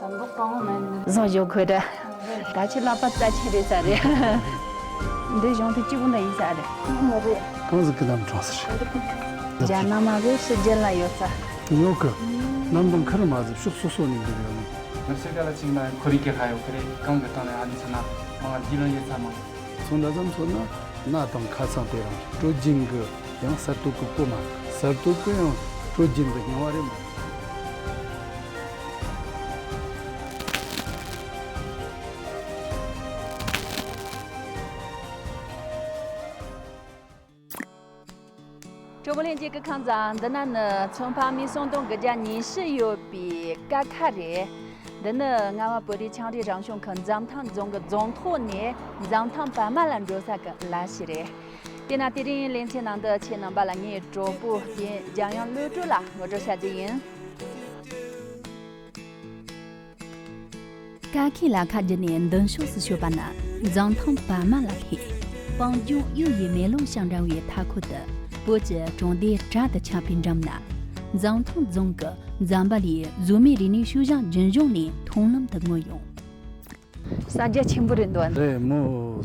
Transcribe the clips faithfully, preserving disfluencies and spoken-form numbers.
བཟང་ཞོག་ཁོས་ར། ད་ཆི་ལག་པ་རྩ་ཆེ་རེད་ས་རེད། འདི་གཞུང་དུ་གཅིག་པུ་འདྲ་ཡིན་ས་རེད། གང་ཟིག་གི་ནམ་གྲངས་ཟེར། རྒྱ་ནག་མ་གི་ཕྱི་རྒྱལ་ལ་ཡོད་ས། ཡོད་གི། ནམ་དང་ཁུར་མ་ཟིག་ཕྱོགས་སོ་སོ་ནས་འདུག་ཡོད་ནི། ང་ཚོའི་ག་ལ་ཅིག་ན་ཁོར་ཡུག་གི་ཧ་ཡོད་ཁི་རེད། གང་གི་སྟེང་ནས་ཨ་ནི་ཚོ་ན་མ་ང་རྒྱུས་ལོན་ཡོད་ས་མ། ཚོ་འདྲ་ཙམ་ཚོ་ན་གནའ་དང་ཁ་སང་དེ་རིང་སྲོལ་རྒྱུན་གི་ཡང་གསར་གཏོད་གི་གོ་མ་གསར་གཏོད་གི་ཡང་སྲོལ་རྒྱུན་གི་རྙིང་བ་རེད་མ། ཀྲོ་བོ་ལྷན་རྒྱས་ཀྱི་ཁམས་བཟང་། འདི་ན་ནི་ཚོང་ཕ་མི་སོང་དོང་གི་རྒྱ་ཉིན་ཤི་ཡོད་པའི་ཀ་ཁ་རེད། འདི་ནི་རྔ་བ་བོད་རིགས་ཆའང་རིགས་རང་གཞུང་གི་འཛམ་ཐང་རྫོང་གི་རྫོང་ཐོག་ནས་འཛམ་ཐང་པར་མ་ལ་འགྲོ་ས་གི་ལ་ཤི་རེད། དེས་ན་དེ་རིང་ལེ་ཚན་ནང་དུ་ཁྱེད་རྣམ་པ་ལ་ངའི་གྲོགས་པོ་རྒན་འཇམ་དབྱངས་བློ་གྲོས་ལ་ངོ་སྤྲོད་བྱ་རྒྱུ་ཡིན། ཀ་ཁའི་ལ་ཁ་བརྒྱུད་ནས་མདུན་ཕྱོགས་སུ་ཤོད་པ་ན་འཛམ་ཐང་པར་མ་ལ་སླེབས། སྤང་ལྗོངས་གཡུ་ཡི་མེ་ལོང་ཞིང་འདྲ་བའི་མཐའ་འཁོར་དུ་བོད་ཀྱི་གྲོང་སྡེ་བྲག་ཏུ་ཁྱབ་པའི་འགྲམ་ན། འཛམ་ཐང་རྫོང་གི་འཛམ་བྷ་ལའི་བཟོ་མའི་རིག་གནས་ཤུལ་བཞག་རྒྱུན་གཞུང་ལས་མཐོང་ལམ་དུ་མངོན་ཡོང་། ས་རྒྱ་ཆེན་པོ་རེད་འདུག་ཨ། རེད། མོ་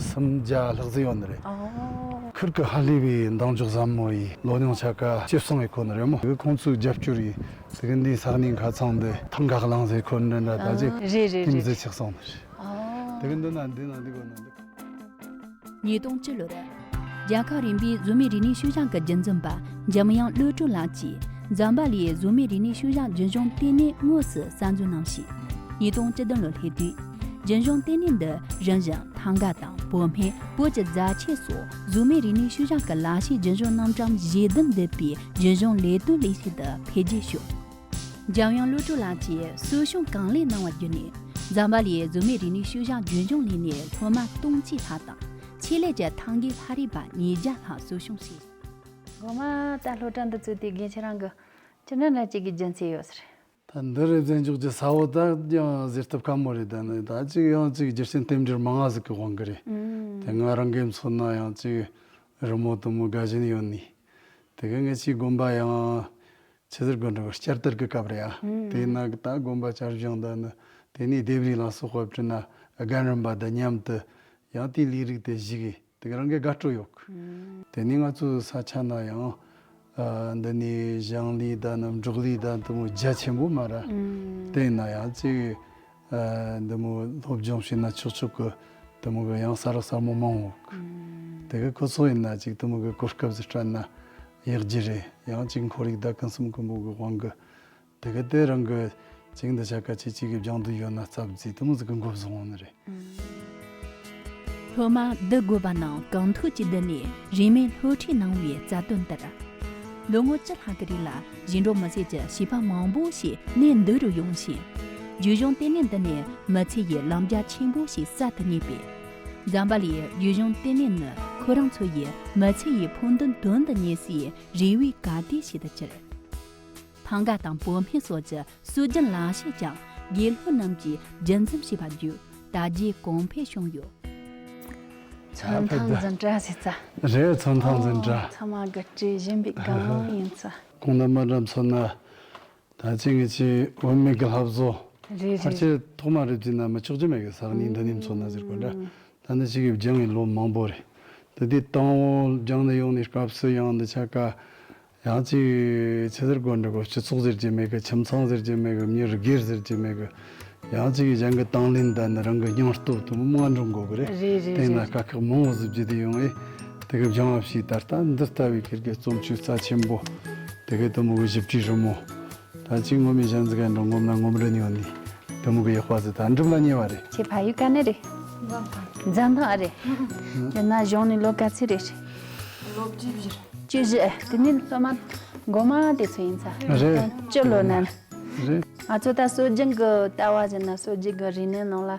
སུམ་བརྒྱ་ལྷག་ཙམ་ཡོད་ནི་རེད། ཨོ། ཁིར་གི་ཧ་ལས་པའི་འདང་འཇོག་ཟབ་མོ་ཡིས་ལོ་ཉུང་ཆ་ག་སྐྱེད་སྲིང་བའི་ཁོ་ནི་རེད་མོ། ཁོང་ཚོའི་རྒྱབ་སྐྱོར་ཡིས་དེ་གི་འདིའི་ས་གནས་ཁ་ཚང་འདི་ཐང་ག་གླིང་ཟེར་ཁོ་འདྲ་འདྲ་ད་ཅི་རེད་རེད་ཁྱིམ་རེད། ཟེར་ཆགས་སོང་ནི་རེད། ཨོ། དེ་གི་འདི་ན་འདི་ན་འདི་གོ་ན་འདི། ཉིས་སྟོང་བཅུ་ལོར་རྒྱལ་ཁབ་རིམ་པའི་བཟོ་མའི་རིག་གནས་ཤུལ་བཞག་གི་རྒྱུན་འཛིན་པ་འཇམ་དབྱངས་བློ་གྲོས་ལགས་ཀྱིས་འཛམ་བྷ་ལའི་བཟོ་མའི་རིག་གནས་ཤུལ་བཞག་རྒྱུན་གཞུང་ལྟེ་གནས་དངོས་སུ་གསར་འཛུགས་གནང་ཞིང་། ཉིས་སྟོང་བཅུ་བདུན་ལོར་སླེབས་དུས་རྒྱུན་གཞུང་ལྟེ་གནས་འདི་རིམ་བཞིན་ཐང་ག་དང་བོད་སྨན། བོད་ཀྱི་རྫ་ཆས་སོགས་བཟོ་མའི་རིག་གནས་ཤུལ་བཞག་གི་ལག་ཤེས་རྒྱུན་གཞུང་རྣམ་གྲངས་བཞི་བདུན་འདུས་པའི་རྒྱུན་གཞུང་ལས་དོན་ལས་ཤིག་ཏུ་འཕེལ་རྒྱས་བྱུང་། འཇམ་དབྱངས་བློ་གྲོས་ལགས་ཀྱིས་གསོ་སྐྱོང་གང་ལེགས་གནང་བ་བརྒྱུད་ནས་འཛམ་བྷ་ལའི་བཟོ་མའི་རིག་གནས་ཤུལ་བཞག་རྒྱུན་གཞུང་ལས་གནས་སློབ་མ་སྟོང་གཅིག་ལྷག་དང་ཆེད་ལས་ཀྱི་ཐང་གའི་ལྷ་རིས་པ་ཉིས་བརྒྱ་ལྷག་གསོ་སྐྱོང་བྱས། མགོ་མ་ད་སློབ་གྲྭ་འདི་བཙུགས་དུས་རྒན་ཁྱེད་རང་གི་ཅི་འདྲ་འདྲ་ཅིག་གི་རྒྱུ་མཚན་ཡོད་ཟེར། ད་འདི་རེད་ཟེར་འཇོག་རྒྱུ་ས་བོ་ད་ཡང་ཟེར་ཐབས་ཁག་མོ་རེད། ད་ནི་ད་ཅིག་ཡང་ཅིག་རྒྱུ་རྐྱེན་རྟེན་འབྲེལ་མང་ང་ཟིག་གི་དབང་གི་རེད། ཨུམ། དེ་ང་རང་གི་མཚོན་ན་ཡང་ཅིག་རི་མོ་དུ་མོ་དགའ་བཞིན་ཡོད་ནི། དེ་གི་ངེད་ཆའི་དགོན་པ་ཡང་ཆི་ཟེར་དགོན་འགྲོ་བསྐྱར་དར་གི་སྐབས་རེད་ཨ། ཨུམ། དེ་ན་ད་དགོན་པ་བསྐྱར་བཞེངས་ད་ནི་དེ་ནས་ལྡེབས་རིས་ལ་སོགས་པ་བྲིས་ན་རྒན་རིམ་པ་དང་མཉམ་དུ་ཡང་དེའི་ལས་རིགས་དེ་གཞིག་གི་དེ་གི་རང་གི་དགའ་སྤྲོ་ཡོད་གི། ཨུམ། དེ་ནས་ང་ཚོའི་ས་ཆ་ན་ཡང་ཨ་འདི་ནས་ཞིང་ལས་ད་ནི་འབྲོག་ལས་ད་དུ་མོ་རྒྱ་ཆེན་པོ་མ་ར། ཨུམ། དེ་ན་ཡང་ཅིག་ཨ་འདི་མོ་སློབ་སྦྱོང་བྱས་ན་ཆོག་ཆོག་གི་དུ་མོ་གི་ཡང་ས་རག་ས་མོ་མང་བོ་གི། ཨུམ། དེ་གི་ཁོ་ཚོ་ཡིན་ན་ཅིག་དུ་མོ་གི་གོ་སྐབས་ཟིག་སྤྲད་ན་ཡག་རྒྱུ་རེད། ཡང་ཅིག་ཁོར་ཡུག་ད་ཀུན་གསུམ་ཀུན་པོ་གི་དབང་གི། དེ་གི་དེ་རང་གི་ཅིག་འདི་ཆ་ག་ཅིག་ཅིག་གི་སྦྱང་དུ་ཡོད་ན་རྩ་བརྩིས་དུ་མོ་ཟིག་གི་འགོ་བཟུང་བ་ནི་རེད། སློབ་མ་འདི་དགོས་པ་ནང་གང་ཐུག་ཅིག་བསྡུས་ནས་རིས་མེད་སློབ་ཁྲིད་གནང་བའི་རྩ་དོན་ལྟར། ལོ་ངོ་བཅུ་ལྷག་གི་རིང་ལ་ཞིང་འབྲོག་མི་སེར་གྱི་བྱིས་པ་མང་པོ་ཞིག་གནས་འདི་རུ་ཡོང་ཞིང་། རྒྱུད་གཞུང་ལྟེ་གནས་འདི་ནས་མི་ཚེ་ཡི་ལམ་རྒྱ་ཆེན་པོ་ཞིག་གསར་དུ་རྙེད་པས། འཛམ་བྷ་ལའི་རྒྱུད་གཞུང་ལྟེ་གནས་ནི་ཁོ་རང་ཚོ་ཡི་མི་ཚེ་ཡི་ཕུགས་འདུན་དོན་དུ་གཉེར་སའི་རེ་བའི་གར་སྟེགས་ཤིག་ཏུ་གྱུར། ཐང་ག་དང་བོད་སྨན་སོགས་ཀྱི་སྲོལ་རྒྱུན་ལག་ཤེས་ཀྱང་དགེ་སློབ་རྣམས་ཀྱིས་རྒྱུན་འཛིན་བྱས་པ་བརྒྱུད་དར་རྒྱས་གོང་འཕེལ་བྱུང་ཡོད། མཚོན་ཐང་འཛིན་གྲྭ་ཟེར་ཙ། རེད། མཚོན་ཐང་འཛིན་གྲྭ། ཨོ། ཚང་མ་དགའ་སྤྲོ་ཞིམ་པའི་སྒང་ཡིན་ཙ། གོང་ན་མ་འདྲ་མཚོན་ན། ད་ཅི་ངེད་ཀྱི་བུད་མེད་ཀྱི་ལྷ་བཟོ། རེད་རེད། ཕལ་ཆེར་ཐོག་མ་རེད་བགྱིས་ན་མི་ཆོག་རྒྱུ་མེད་གི་ས་གནས་འདི་ནས་མཚོན་ན་ཟེར་དགོས་འདྲ། ད་ནི་ཞིག་གི་སྦྱངས་ཡིན་ལོ་མང་པོ་རེད། དེ་དུས་དང་བོ་སྦྱངས་ནས་ཡོང་ནས་སྐབས་སུ་ཡང་འདི་ཆ་ག་ཡང་ཅིག་ཆི་ཟེར་དགོས་འདྲ་གོ། སྤྱི་ཚོགས་ཟེར་གྱི་མེད་གི། ཁྱིམ་ཚང་ཟེར་གྱི་མེད་གི། མྱི་སྒེར་ཟེར་གྱི་མེད་གི། ཡང་ཅིག་གཞན་གྱི་དང་ལེན་དང་ནི་རང་གི་སྙིང་སྟོབས་དུ་མ་འགྲོ་དགོས་གི་རེད། རེད་རེད། དེ་ན་རེད། དཀའ་ཁག་མང་བོ་ཟིག་བརྒྱུད་དེ་ཡོང་ཨེ། དེ་གི་སྦྱང་བ་བྱས་ད་ལྟ་འདི་ལྟ་བུའི་ཁེར་གི་རྩོམ་ཆོས་རྩ་ཆེན་པོ་དེ་གི་དུ་མོ་གི་ཞིབ་ཕྲའི་རི་མོ། ད་ཅིག་ངོ་མའི་གཞན་ཟིག་ག་འགྲོ་ངོམ་ན་ངོམ་རིན་ཡོད་ནི། དེ་མོ་གི་ཡག་པ་ཟིག་ད་འགྲུབ་ལ་ཉེ་བ་རེད། ཁྱེད་ཕ་ཡུལ་ག་ནས་རེད། འཛམ་ཐང་། འཛམ་ཐང་ཨ་རེད། ཡིན་ན་གཞུང་ནས་ལོ་ག་ཚོད་རེད། ལོ་བཅུ་བཞི། བཅུ་བཞི། དེ་ནི་སློབ་མ་མགོ་མ་དེ་ཚོ་ཡིན་ས། རེད། བཅུ་ལོ་ན། རེད། ང་ཚོ་ད་སྲོལ་རྒྱུན་གི་ལྟ་བ་བྱས་ན་སྲོལ་རྒྱུན་གི་རིག་གནས་ནང་ལ་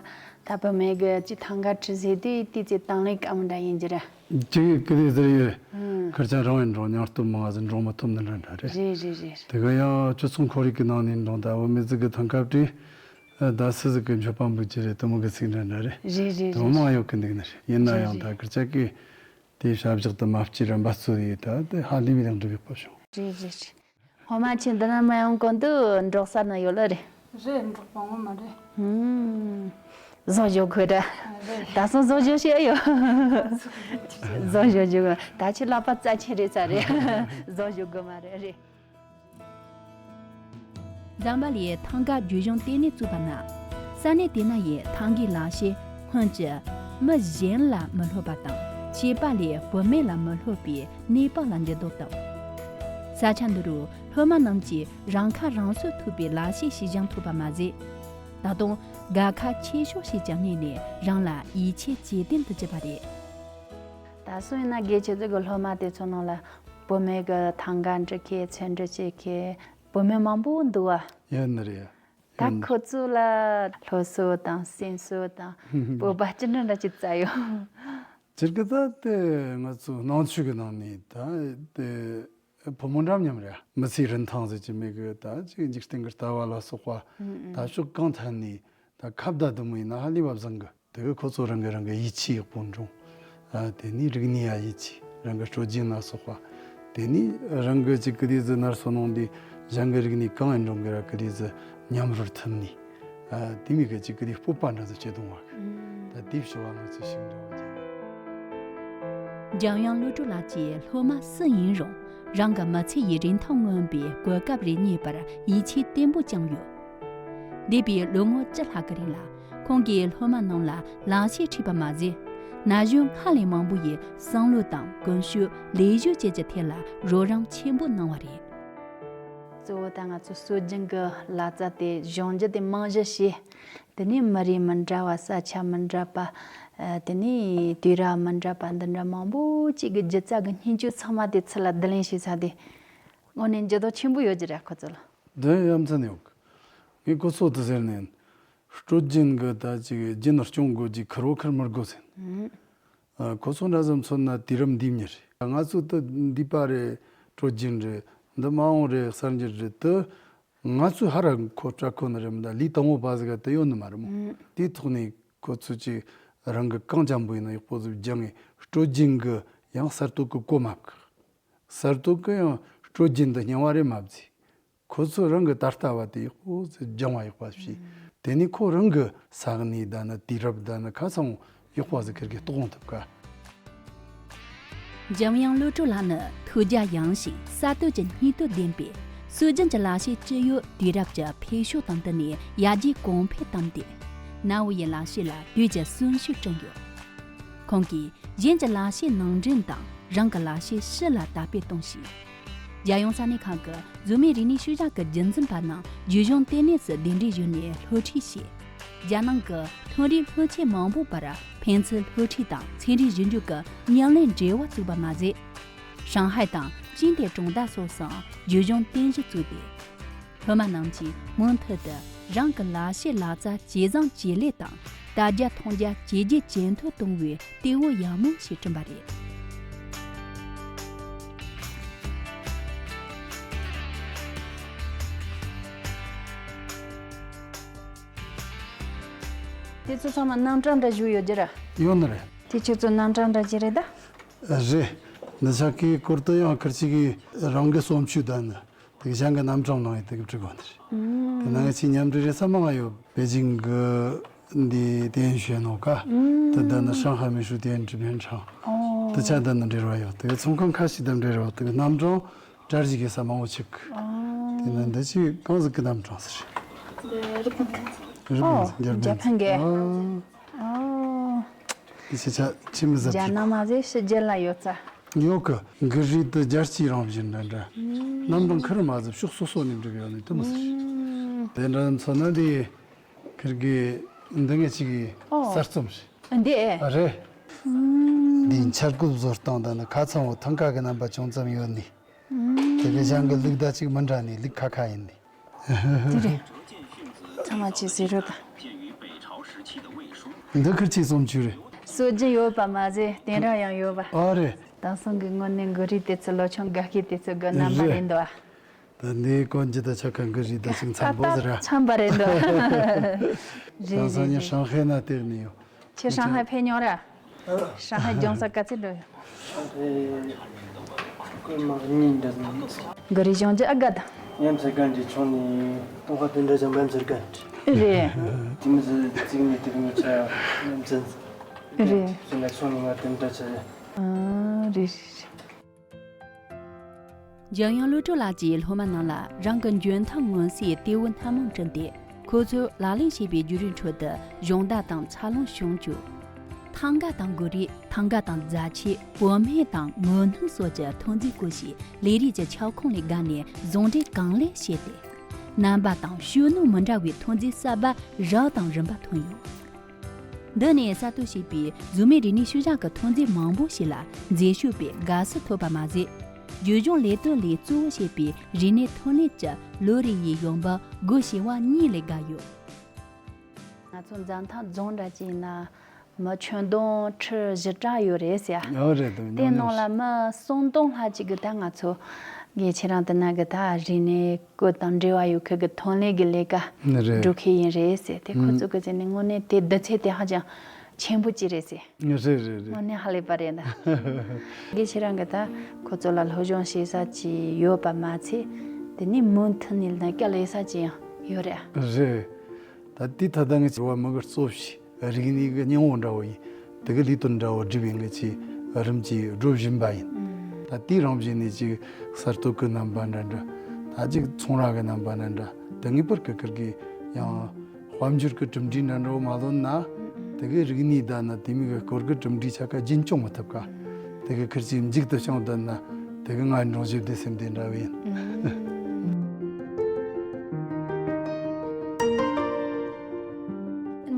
ད་བུད་མེད་གི་ཅི་ཐང་ག་ཁྲི་ཟེར་དུས་དེ་ཚོ་དང་ལེན་དཀའ་མོ་འདྲ་ཡིན་རྒྱུ་རེད། ཅིག་གི་དེ་ཟེར་ཡོད། ཁར་ཆ་རང་ཡིན་འགྲོ་སྙིང་སྟོབས་མང་ཟིག་འགྲོ་མི་ཐུབ་ནི་འདྲ་འདྲ་རེད། རེད་རེད་རེད། དེ་ག་ཡང་སྤྱི་ཚོགས་ཁོར་ཡུག་གི་ནང་ནས་འགྲོ་ད་བུད་མེད་ཟིག་གི་ཐང་ག་བྲིས། ད་སུ་ཟིག་གི་མཆོད་པ་འབུལ་གྱི་རེད་དེ་མོ་གི་ཚིག་འདྲ་འདྲ་རེད། རེད་རེད་དེ་མོ་རེད། མང་ཡོད་གི་འདུག་ནི་རེད། ཡིན་ན་རེད་ཡང་རེད། ད་ཁར་ཆ་གི་དེའི་ཞབས་བཞག་ཏུ་མ་སྐྱེས་ར་འབད་རྩོལ་ཡོད་ད་དེ་ཧ་ལས་པའི་ལེགས་འགྲུབ་ཡག་པོ་བྱུང་། རེད་རེད་རེད། ཧོ་མ་ཁྱེད་འདི་ན་མ་ཡོང་གོང་དུ་འབྲོག་ས་ན་ཡོད་ལ་རེད། རེད། འབྲོག་པ་ངོ་མ་རེད། ཧུམ། བཟོ་བཞག་དགོས་ར། རེད། ད་སོང་བཟོ་བཞག་བཤད་ཡོད། བཟོ་བཞག་བཞག་ད་ཁྱེད་ལག་པ་རྩ་ཆེན་རེད་ས་རེད། བཟོ་བཞག་དགོས་མ་རེད་རེད། འཛམ་བྷ་ལའི་ཐང་ག་རྒྱུད་གཞུང་ལྟེ་གནས་བཙུགས་པ་ན། ས་གནས་དེ་ན་ཡི་ཐང་གའི་ལག་ཤེས་སྔོན་གྱི་མི་གཞན་ལ་མི་སློབ་པ་དང་བྱིས་པ་ལས་བུད་མེད་ལ་མི་སློབ་པའི་གནས་བབ་ལ་འགྱུར་ལྡོག་བཏང་། ས་ཆ་འདི་རུ་སློབ་མ་རྣམས་ཀྱིས་རང་ཁ་རང་གསོ་ཐུབ་པའི་ལག་ཤེས་ཤེས་སྦྱང་ཐུབ་པ་མ་ཟད། ད་དུང་དགའ་ཁ་ཆེ་ཤོས་ཤིག་ཀྱང་རྙེད་ནས་རང་ལ་ཡིད་ཆེས་ཇེ་བརྟན་དུ་གྱུར་པ་རེད། ད་སོང་ཡིན་ན་དགེ་ཆེ་ཚོ་གི་སློབ་མ་དེ་ཚོ་ནང་ལ་བུད་མེད་ཀྱི་ཐང་ག་འབྲི་མཁན་ཚོན་འབྲི་བྱེད་མཁན་བུད་མེད་མང་པོ་འདུག་བ། ཡོད་ནི་རེད། ད་ཁོ་ཚོ་ལ་སློབ་གསོ་དང་སེམས་གསོ་དང་སྤོབས་པ་ཅི་འདྲ་འདྲ་ཅིག་བཙལ་ཡོད། སྤྱིར་གི་ད་དེ་ང་ཚོ་ནང་ཆོས་ཀྱི་ནང་ནས་ད་དེ་ཕོ་མོ་འདྲ་མཉམ་རེད། མི་ཚེའི་རིན་ཐང་ཟེར་གྱི་མེད་གི། ད་ཅིག་འཇིག་རྟེན་གྱི་ལྟ་བ་ལ་སོགས་པ་ད་ཕྱོགས་གང་ཐད་ནས་ད་ཁ་བརྡ་དུ་མོ་ཡིན་ན་ཧ་ལས་པ་བཟང་གི། དེ་གི་ཁོ་ཚོ་རང་གི་རང་གི་ཡིད་ཆེས་ཡག་པོ་འདྲོངས། ཨ། དེ་ནས་རིག་གནས་ཡ་ཡིད་ཆེས། རང་གི་སྲོལ་རྒྱུན་ལ་སོགས་པ། དེ་ནས་རང་གི་ཅིག་གི་དུས་སུ་ནར་སོ་ནང་དེ་གཞན་གི་རིག་གནས་གང་ཡང་འདྲོངས་གི་ར་གི་དུས་སུ་མཉམ་རུབ་ཐུབ་ནས། ཨ། དེ་མིན་གི་ཅིག་གི་དུས་སྤོབས་པ་འདྲ་ཟིག་སྐྱེ་གཏོང་བ། ད་དེ་བྱ་བ་ང་ཚོས་ཤིག་འདྲ་བ་རྒྱབ། འཇམ་དབྱངས་བློ་གྲོས་ལགས་ཀྱིས་སློབ་མ་སུ་ཡིན་རུང་རང་གི་མི་ཚེ་ཡི་རིན་ཐང་མངོན་པའི་གོ་སྐབས་རེ་རྙེད་པར་ཡིད་ཆེས་བརྟན་པོ་བཅངས་ཡོད། འདས་པའི་ལོ་ངོ་བཅུ་ལྷག་གི་རིང་ལ། ཁོང་གིས་སློབ་མ་རྣམས་ལ་ལག་ཤེས་ཁྲིད་པ་མ་ཟད། ན་གཞོན་སྔར་ལས་མང་པོ་ཡི་བསམ་བློ་དང་ཀུན་སྤྱོད་ལས་ཞུགས་བཅས་ཀྱི་ཐད་ལ་རོགས་རམ་ཆེན་པོ་གནང་བ་རེད། གཙོ་བོ་ད་ང་ཚོ་སྲོལ་རྒྱུན་གྱི་ལག་རྩལ་དེ་སྦྱོང་རྒྱུ་དེ་རྨང་གཞི་བྱས། དེ་ནས་མི་རིགས་མི་འདྲ་བ། ས་ཆ་མི་འདྲ་བ། ཨ། དེ་ནས་དུས་རབས་མི་འདྲ་བ་འདི་འདྲ་མང་པོ་ཅིག་གི་སྒྱུ་རྩལ་གྱི་སྙིང་བཅུད་ཚང་མ་དེ་ཚུར་ལ་བསྡུ་ལེན་བྱས་ཚར་དེ། དངོས་གནས་འགྱུར་ལྡོག་ཆེན་པོ་ཡོད་ཀྱི་རེད་ཁོ་ཚོ་ལ། དེ་ཡ་མཚན་ཡོད་གི། ངས་ཁོ་ཚོ་དེ་ཟེར་ནས། སྲོལ་རྒྱུན་གྱི་ད་ཅིག་རྒྱུ་ནོར་སྐྱོང་དགོས་ཀྱི། ཁུར་བོ་ཁུར་མི་དགོས་ཟེར། ཨ། ཁོ་ཚོ་འདྲ་ཟིག་མཚོན་ན་དུས་རབས་འདིའི་མྱི་རེད། ང་ཚོ་ད་འདས་པ་རེད། སྲོལ་རྒྱུན་རེད། འདི་མ་འོངས་རེད། གསར་འགྱུར་རེད། དེ་ང་ཚོས་ཧར་ར་མཁོ་སྤྲད་ཁོ་ནི་རེད་མི་འདུག་ལས་དང་པོ་པ་ཟིག་ག་དེ་ཡོད་ནི་མ་རེད་མོ། དེའི་ཐོག་ནས་ཁོ་ཚོས་ཅིག་རང་གི་གང་འཇམ་པོ་ཡིན་ན་ཡག་པོ་ཟིག་སྦྱངས་ངས། སྲོལ་རྒྱུན་གྱི་ཡང་གསར་གཏོད་ཀྱི་གོ་མ་བཀག་གསར་གཏོད་ཀྱི་ཡང་སྲོལ་རྒྱུན་དུ་རྙིང་བ་རེ་མ་བརྩིས། ཁོ་ཚོས་རང་གི་ད་ལྟ་བ་དེ་ཡག་པོ་ཟིག་སྦྱང་བ་ཡག་པ་བྱས། དེ་ནས་ཁོ་རང་གི་ས་གནས་ད་ནི་དུས་རབས་ད་ནི་ཁ་ཚང་ཡག་པ་ཟིག་ཁེར་གི་རྟོགས་ཡོང་ཐུབ་ཀ། འཇམ་དབྱངས་བློ་གྲོས་ལགས་ནི་ཐོས་རྒྱ་ཡངས་ཤིང་གསར་གཏོད་ཀྱི་སྙིང་སྟོབས་ལྡན་པས། སྲོལ་རྒྱུན་གྱི་ལག་ཤེས་ཅི་ཡོད་དུས་རབས་ཀྱི་འཕེལ་ཕྱོགས་དང་བསྟུན་ནས་ཡར་རྒྱས་གོང་འཕེལ་བཏང་སྟེ། གནའ་བོ་ཡི་ལག་ཤེས་ལ་དུས་ཀྱི་གསོན་ཤུགས་བསྐྲུན་ཡོད། ཁོང་གིས་གཞན་གྱི་ལག་ཤེས་ནང་འདྲེན་དང་རང་གི་ལག་ཤེས་ཕྱི་ལ་དར་སྤེལ་གཏོང་ཞིང་། རྒྱལ་ཡོངས་ས་གནས་ཁག་གི་གཟུགས་མེད་རིག་གནས་ཤུལ་བཞག་གི་རྒྱུན་འཛིན་པ་རྣམས་རྒྱུད་གཞུང་ལྟེ་གནས་སུ་གདན་འདྲེན་ཞུས་ནས་སློབ་ཁྲིད་བྱས། རྒྱལ་ནང་གི་ཐོན་རིགས་སྣོད་ཆས་མང་པོ་བར་ཕན་ཚུན་སློབ་ཁྲིད་དང་ཚན་རིག་ཞིབ་འཇུག་གི་མཉམ་ལས་འབྲེལ་བ་བཙུགས་པ་མ་ཟད། ཧྲང་ཧའེ་དང་ཅིན་ཏེ་གྲོང་རྡལ་སོགས་སུའང་རྒྱུད་གཞུང་རྟེན་གཞི་བཙུགས་ཏེ། སློབ་མ་རྣམས་ཀྱིས་མུ་མཐུད་དུ་རང་གི་ལག་ཤེས་ལག་རྩལ་ཇེ་བཟང་ཇེ་ལེགས་དང་། ལྟ་རྒྱ་མཐོང་རྒྱ་ཇེ་རྒྱས་ཇེ་མཐོར་གཏོང་བའི་གཏེ་བོ་ཡག་མོ་ཞིག་བསྐྲུན་པ་རེད། དེ་ཚོ་ཚང་མ་རྣམ་གྲངས་འདྲ་བཞུགས་ཡོད་རྒྱུ་ར། ཡོད་ནི་རེད། དེ་ཁྱོད་ཚོ་རྣམ་གྲངས་འདྲ་ཅིག་རེད་ད། རེད། འདི་ཆ་གི་སྐོར་དུ་ཡང་ཁིར་ཆིག་གིས་རང་གི་རྩོམ་ཆོས་དང་ནི། དེ་གཞན་གྱི་རྣམ་གྲངས་ནང་ཡོད་དེ་གི་བྲིས་གོ་འདིར། དེ་ནང་ཆེས་མཉམ་འབྲེལ་རེ་ས་མང་ཡོད། པེ་ཅིང་གི་འདི་ཏན་ཞུ་ནོ་ཀ། དེ་ལྟ་ནི་ཧྲང་ཧའེ་མི་ཧྲུའུ་ཏན་ཀྲི་ཕན་ཁྲང་། དེ་ཆ་དེ་ནི་འབྲེལ་བ་ཡོད། དེ་ཚོང་ཁང་ཁ་ཤས་དང་འབྲེལ་བ། དེ་རྣམ་གྲངས་གྲ་སྒྲིག་གི་ས་མང་བོ་ཆིག་དེ་ནི་འདི་ཆེས་གང་ཟིག་གི་རྣམ་གྲངས་ཟེར། རི་པིན་གི། རི་པིན་གི། རྒྱ་ཕན་གི། ཨོ། འདི་ཆེ་ཆ་ཆི་མི་ཟབ་རྒྱ་ཅིག་ནང་མ་ཟད་ཕྱི་རྒྱལ་ལ་ཡོད་ཚ། ཡོད་གི། གི་རི་དུ་རྒྱལ་སྤྱིའི་རང་བཞིན་འདྲ་འདྲ། རྣམ་གྲངས་ཁེར་མ་ཟད་ཕྱོགས་སོ་སོ་ནས་འབྲེལ་ཡོད་ནི་དུ་མི་ཟེར། དེ་འདྲ་མཚོན་ན་འདི་ཁིར་གི་འདི་ངས་ཅིག་གི་ཨོ། གསར་རྩོམ་ཞིག་འདི་ཨེ། རེད། འདི་འཆར་འགོད་བཟོ་སྟངས་དང་ནི་ཁ་ཚང་བོ་ཐང་ཀ་གི་རྣམ་པ་ཅུང་ཙམ་ཡོད་ནི། དེ་གི་གཞན་གི་ལུགས་ད་ཅིག་མི་འདྲ་ནི་ལུགས་ཁ་ཁ་ཡིན་ནི། དེ་རེད། ཚང་མ་ཅིག་ཟེར་རོ་ད། འདི་ཁིར་ཆིག་རྩོམ་ཆོས་རེད། སྲོལ་རྒྱུན་ཡོད་པ་མ་ཟད་བསྟན་ར་ཡང་ཡོད་པ། ཨ་རེད། དེང་སང་གི་དངོས་གནས་གི་རིགས་དེ་ཚོ་ལོ་ཆུང་དགའ་སྐྱིད་དེ་ཚོ་གི་རྣམ་པ་རེད་འདུག་ཨ། ད་འདི་གོན་རྒྱུ་ད་ཆ་གང་གི་རིགས་ད་ཅིག་འཚམ་པོ་ཟེར་ར། འཚམ་པ་རེད་འདུག་རེད། དེང་སང་ཉིན་ཧྲང་ཧའེ་ན་བསྡད་ནི་ཡོད། ཁྱེད་ཧྲང་ཧའེ་ཕེབས་མྱོང་ར། ཧྲང་ཧའེ་ལྗོངས་ས་ག་ཚོད་འགྲོ་ཡོད། ཧྲང་ཧའེ་ཁོ་མ་གཉིས་འདྲ་ཟིན། གི་རི་གཞུང་རྒྱུ་ཨ་དགའ་དང་། ཉམས་ཚད་གན་གྱི་ཆུང་ནས་ཏོང་ཁ་དེ་འདྲ་ཅང་བན་ཚེར་གན་རེད། དེ་མི་ཟི་ཚིག་ནས་དེ་མི་ཆ་ཉམས་ཚད་རེད། ཚིག་ན་ཆུང་ནས་ང་དེ་འདྲ་ཆ་རེད། ཨ་རེད་རེད་རེད། འཇམ་དབྱངས་བློ་གྲོས་ལགས་ཀྱིས་སློབ་མ་རྣམས་ལ་རང་གི་འཇོན་ཐང་མངོན་གསལ་གྱི་གཏེ་བོ་སྣ་མང་བསྐྲུན་ཏེ། ཁོ་ཚོས་ལག་ལེན་བྱེད་པའི་བརྒྱུད་རིམ་ཁྲོད་དུ་སྦྱོང་བརྡར་དང་འཚར་ལོངས་བྱུང་བཅུག་ཐང་ག་དང་གོ་རིགས། ཐང་ག་དང་རྫ་ཆས། བུད་མེད་དང་ངོ་སྣུམ་སོགས་ཀྱི་ཐོན་རྫས་བཀོལ་ཞིང་ལས་རིགས་ཀྱི་ཁྱབ་ཁོངས་ལས་བརྒལ་ནས་ཟུང་འབྲེལ་གང་ལེགས་བྱས་ཏེ། རྣམ་པ་དང་ཤུལ་ནུས་མི་འདྲ་བའི་ཐོན་རྫས་གསར་པ་རབ་དང་རིམ་པ་ཐོན་ཡོད། འདི་ནས་གསར་གཏོད་བྱས་པའི་གཟུགས་མེད་རིག་གནས་ཤུལ་བཞག་གི་ཐོན་རྫས་མང་པོ་ཞིག་ལ་མཛེས་ཤོས་པའི་དགའ་བསུ་ཐོབ་པ་མ་ཟད། བརྒྱུད་སྦྱོང་ལས་དོན་ལས་གཙོ་བོ་བྱས་པའི་རིག་གནས་ཐོན་ལས་ཀྱི་ལོ་རེ་ཡི་ཡོང་འབབ་སྒོར་བྱེ་བ་གཉིས་ལས་བརྒལ་ཡོད། ང་ཚོ་འཛམ་ཐང་རྫོང་འདྲ་ཅིག་ཡིན་ན་མི་ཁྱོན་བསྡོམས་ཁྲི་བཞི་གྲངས་ཡོད་རེད་ཟེར། ཡོད་རེད་དོ། དེ་ཉུང་ཉུང་ནང་ལ་མི་སུམ་སྟོང་ལྷག་ཅིག་གི་ད་ང་ཚོ་གི་ཁྱེད་རང་དེ་ན་གི་ད་རིག་གནས་བཀོལ་དང་འབྲེལ་བ་ཡོད་མཁན་གི་ཐོན་ལས་ཀྱི་ལས་ཀ་རེད། འགྲོ་མཁན་ཡིན་རེད་ཟེར། དེ་ཁོ་ཚོ་གི་ཟེར་ནས་དངོས་གནས་དེ་འདི་ཚད་དེ་ཧ་ཅང་ཆེན་པོ་ཅིག་རེད་ཟེར། རེད་རེད་རེད། དངོས་གནས་ཧ་ལས་པ་རེད་ད། གི་ཁྱེད་རང་གི་ད་ཁོ་ཚོ་ལ་སློབ་སྦྱོང་བྱེད་ས་ཅིག་ཡོད་པ་མ་ཚད། དེ་ནས་མུ་མཐུད་ནས་ལས་ཀ་ལས་ས་ཅིག་ཡང་ཡོད་རེད། རེད། ད་དེ་ད་ལྟ་ངས་བྱ་བ་མི་གི་གཙོ་བྱས། རིག་གནས་ཀྱི་སྙིང་བོ་འདྲ་བོ་ཡིན། དེ་གི་ལས་དོན་འདྲ་བོ་སྒྲུབ་ཡིན་གི་ཅིག་རིམ་གྱིས་སྒྲུབ་བཞིན་པ་ཡིན། ད་དེའི་རང་བཞིན་ནས་ཅིག་གསར་གཏོད་ཀྱི་རྣམ་པ་འདྲ་འདྲ། ད་ཅིག་ཚོང་ར་གི་རྣམ་པ་འདྲ་འདྲ། དེ་ངེས་པར་གི་ཁིར་གི་ཡང་དཔལ་འབྱོར་གྱི་གྲུབ་འབྲས་འདྲ་འདྲ་བོ་མ་ལོན་ན། དེ་གི་རིག་གནས་ད་ན་དེ་མིག་གི་སྐོར་གི་གྲུབ་འབྲས་ཆ་ག་རྒྱུན་སྐྱོང་མི་ཐུབ་ག་དེ་གི་ཁིར་ཅིག་མཇུག་ཏུ་བྱུང་བསྡད་ན། དེ་གི་ང་འབྲོང་བཞི་བདེ་སེམས་བདེ་འདྲ་བས་ཡིན།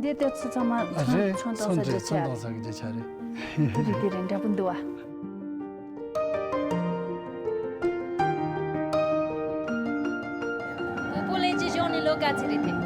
འདི་ལྟ་ཚུལ་ཚང་མ་ཨ་ཚོན་རེད། ཚོན་གཏོང་ས་ཚོན་རེད། རྒྱུ་ཆ་ཚོན་རེད། གཏོང་ས་གི་རྒྱུ་ཆ་རེད། དེ་རེད་དེ་རེད། འདྲ་པོ་འདུག་བ། སྤོ་ལོ་ལེན་གྱི་གཞུང་ནས་ལོ་ག་ཚོད་རེད་དེ།